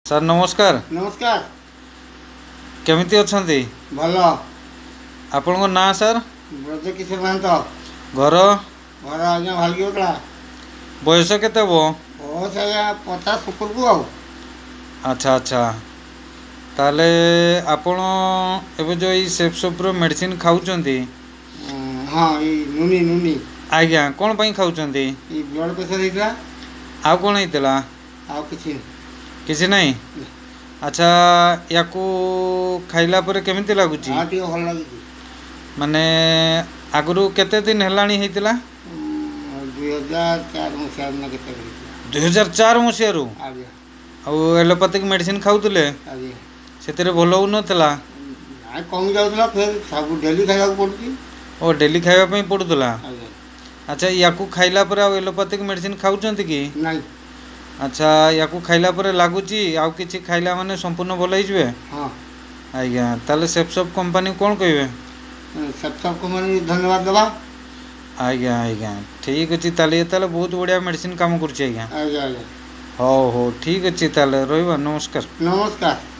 Sir ନମସ୍କାର। ନମସ୍କାର। କେମିତି ଅଛନ୍ତି? ଭଲ। ଆପଣଙ୍କ ନାଁ ସାର୍? ବ୍ରଜକିଶୋର ମହାନ୍ତ। ଘର? ଘର ଆଜ୍ଞା ଭାଲକିବଟଳା। ବୟସ କେତେ ହେବ? ବୟସ ଆଜ୍ଞା 50 ଉପରକୁ ଆଉ। ଆଚ୍ଛା ଆଚ୍ଛା, ତାହେଲେ ଆପଣ ଏବେ ଯେଉଁ ଏଇ ସେଫ୍ ସପ୍ର ମେଡ଼ିସିନ ଖାଉଛନ୍ତି? ହଁ, ଏଇ ନୁନି ନୁନି। ଆଜ୍ଞା, କ'ଣ ପାଇଁ ଖାଉଛନ୍ତି? ଏଇ ବ୍ଲଡ଼ ପ୍ରେସର ହେଇଥିଲା। ଆଉ କ'ଣ ହେଇଥିଲା? ଆଉ କିଛି। କିଛି ନାହିଁ। ଆଚ୍ଛା, ୟାକୁ ଖାଇଲା ପରେ କେମିତି ଲାଗୁଛି? ଆଉ ଟିକେ ଭଲ ଲାଗୁଛି। ମାନେ ଆଗରୁ କେତେ ଦିନ ହେଲାଣି ହେଇଥିଲା? 2004 ମସିହାରୁ ନା କେତେ ହେଇଥିଲା। 2004 ମସିହାରୁ? ଆଜ୍ଞା। ଆଉ ଏଲୋପାଥିକ୍ ମେଡ଼ିସିନ ଖାଉଥିଲେ? ଆଜ୍ଞା। ସେଥିରେ ଭଲ ହେଉନଥିଲା? ନାଇଁ, କମି ଯାଉଥିଲା, ଫେର ସବୁ ଡେଲି ଖାଇବାକୁ ପଡ଼ୁଛି। ଓ, ଡେଲି ଖାଇବା ପାଇଁ ପଡ଼ୁଥିଲା? ଆଜ୍ଞା। ଆଚ୍ଛା, ୟାକୁ ଖାଇଲା ପରେ ଆଉ ଏଲୋପାଥିକ୍ ମେଡ଼ିସିନ ଖାଉଛନ୍ତି କି? ନାଇଁ। ଆଚ୍ଛା, ୟାକୁ ଖାଇଲା ପରେ ଲାଗୁଛି ଆଉ କିଛି ଖାଇଲା ମାନେ ସମ୍ପୂର୍ଣ୍ଣ ଭଲ ହେଇଯିବେ? ହଁ। ଆଜ୍ଞା, ତାହେଲେ ସେଫ୍ସପ୍ କମ୍ପାନୀ କ'ଣ କହିବେ? ସେଫ୍ସପ୍ କମ୍ପାନୀ ଧନ୍ୟବାଦ ଦେବା। ଆଜ୍ଞା ଆଜ୍ଞା, ଠିକ୍ ଅଛି। ତାହେଲେ ଇଏ ତାହେଲେ ବହୁତ ବଢ଼ିଆ ମେଡ଼ିସିନ କାମ କରୁଛି ଆଜ୍ଞା। ଆଜ୍ଞା ଆଜ୍ଞା। ହଉ ହଉ, ଠିକ୍ ଅଛି, ତାହେଲେ ରହିବା। ନମସ୍କାର। ନମସ୍କାର।